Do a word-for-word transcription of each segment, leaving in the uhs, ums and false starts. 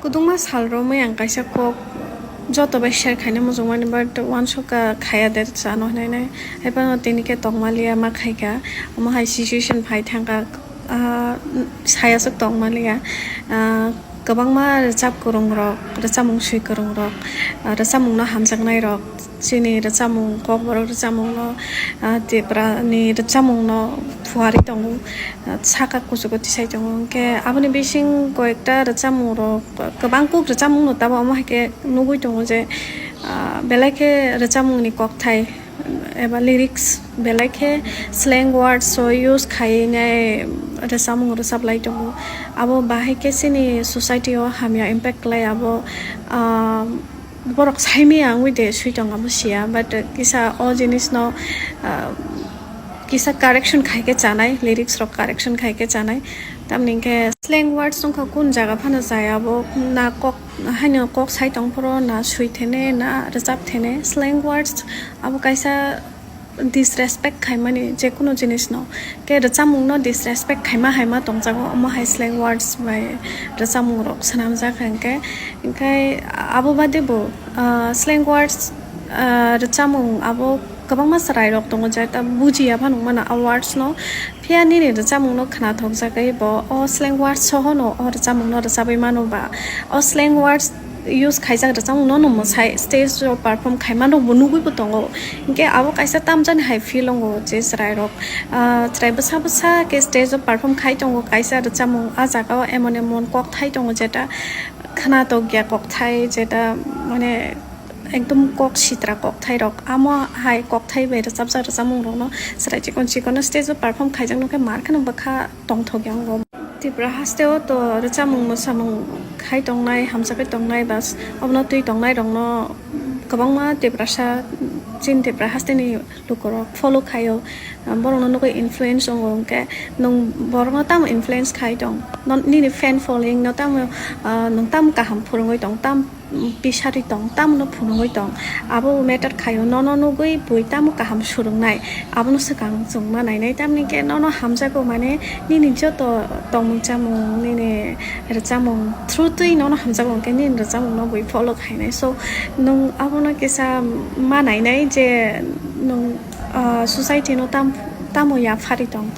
Kwdwngma sal romwi ang kaisa kok joto bai share khaina muchungmani, but uansukha khaya de chano hinwi nai. Haiphano tini khe tongmaliya ma khaikha, omo hai situation phai thangkha, ah, sayaswk tongmaliya. Ah, kwbangma rwchap kwrwngrok, rwchapmung swi kwrwngrok, ah, rwchapmungno hamjaknairok, chini rwchapmung, kokborok rwchapmungno, ah, Tiprani rwchapmungno phuarwi tongo, ah, saka kuchugo tisai tongo. Hinkhe aboni bising koyekta rwchapmungrok, kwbang kuk rwchapmungno tabuk omo hai khe nugwi tongo je, ah, belai khe rwchapmungni kokthai eba lyrics belai khe slang words o use khainai rwchapmung rwchaplai tongo. Abo bahai khe chini society o hamya impact khlai abo, ah, borok saimaya wngwi de swi tong abo siya, but kisa o jinisno, ah, kisa correction khai khe chanai, lyrics rok correction khai khe chanai. Tamni hinkhe slang words wngkha kun jaga phano chaya abo, na kok haino kok sai tong phoro, na swi thene, na rwchap thene. Slang words abo kaisa disrespect khaimani je kuno jinisno. Khe rwchapmungno disrespect khaima haima tongjago, omo hai slang words bai rwchapmungrok swnamjak hinkhe. Hinkhe abo bade bo, ah, slang words, ah, rwchapmung abo kwbangma chwrairok tongo je ta bujiya phano wngmano a words no. Phiya nini rwchapmungno khnathokjagwi bo o slang words sohono o rwchapmungno rwchabwi mano ba o slang words use khaijak rwchapmungno no mwsai stage o perform khaima rokbo nugwibo tongo. Hinkhe abo kaisa tamjani hai feel wngo je chwrairok, ah, chwrai bwsa bwsa khe stage o perform khai tongo kaisa rwchapmung, ah jagao emon emon kokthai tongo jeta khnathokya kokthai, jeta mane ekdom kok sitra kokthairok. Amo hai kokthai bai rwchapjak rwchapmungrokno chwrai chikon chikon stage o perform khaijakno khe mar kheno bwkha tongthokya wngo. Tripura hasteo to rwchapmung mwsamung khai tongnai, hamjakgwi tongnai, bas obono twi tongnairokno kwbangma Tiprasa, chini Tripura hasteni lukurok follow khaio, borokno nugwi influence wngo. Hinkhe nwng borokno tamo influence khai tong? Nini fan following no tamo, ah, nwng tamo kaham phwrwngwi tong, tam pisari tong, tamno phunugwi tong, abo matter khaio. Nono nugwi bui tamo kaham swrwngnai, abono swkang chwng ma nainai. Tamni khe nono hamjago, mane nini joto tongmung chamung, nini rwchapmung through twi nono hamjago, hinkhe nini rwchapmungno bui follow khainai. So, nwng abono kisa ma nainai je nwng, ah, society no tam-, tamo yaphari tong,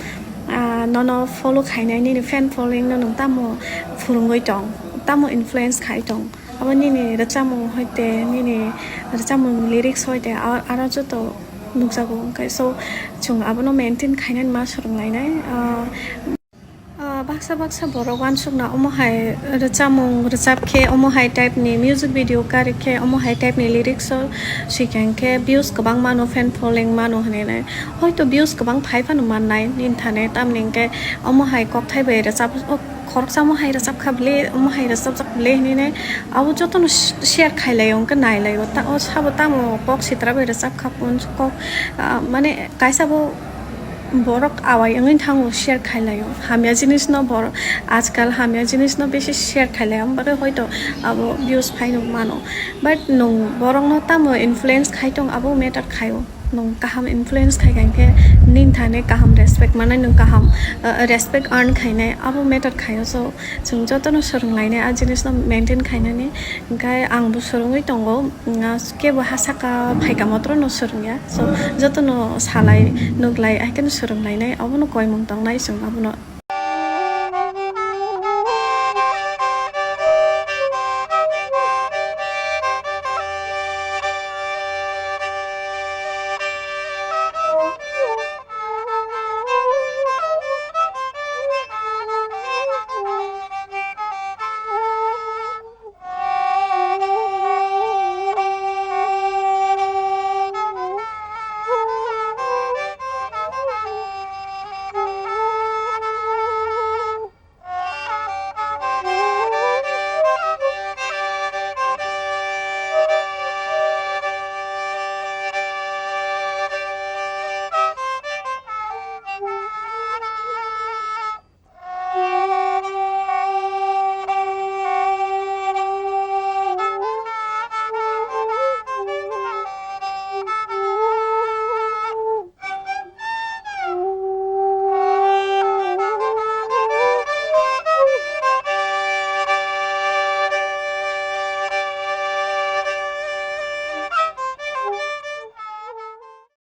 ah, nono follow khainai, nini fan following no nwng tamo phwrwngwi tong, tamo influence khai tong. Abo nini rwchapmung hoite, nini rwchapmung lyrics hoite, a-, aro joto nukjago. Hinkhe so, chwng abono maintain khainani ma swrwnglainai. Ah, ah, baksa baksa borok uansukna omo hai rwchapmung rwchap khe, omo hai type ni music video kari khe, omo hai type ni lyrics o swikha hinkhe views kwbang mano, fan following mano hinwi nai. Hoito views kwbang phai phano mannai nini thani, tamni hinkhe omo hai kokthai bai rwchap, o khoroksa omo hai rwchap kha bwle, omo hai rwchapjak bwle hinwi nai. Abo jotono sh-, share khai laio, hinkhe nai laio. Ta-, o sabo tamo kok sitra bai rwchap kha, kok, ah, mane kaisa bo borok awai wngwi thango share khai laio. Hamya jinisno borok, ajkal hamya jinisno bisi share khai laio, amo bagwi hoito abo views phaino mano. But nwng borokno tamo influence khai tong, abo matter khaio. Nwng kaham influence khai kha hinkhe nini thani kaham respect manai, nwng kaham, uh, respect earn khainai, abo matter khaio. So, chwng jotono swrwnglainai a jinisno maintain khainani. Hinkhe angbo swrwngwi tongo, mm, kebo ha saka phaikha motrono swrwngya. So, jotono salai, nuklai, haikhe swrwnglainai, abono koimung tongnai chwng abono.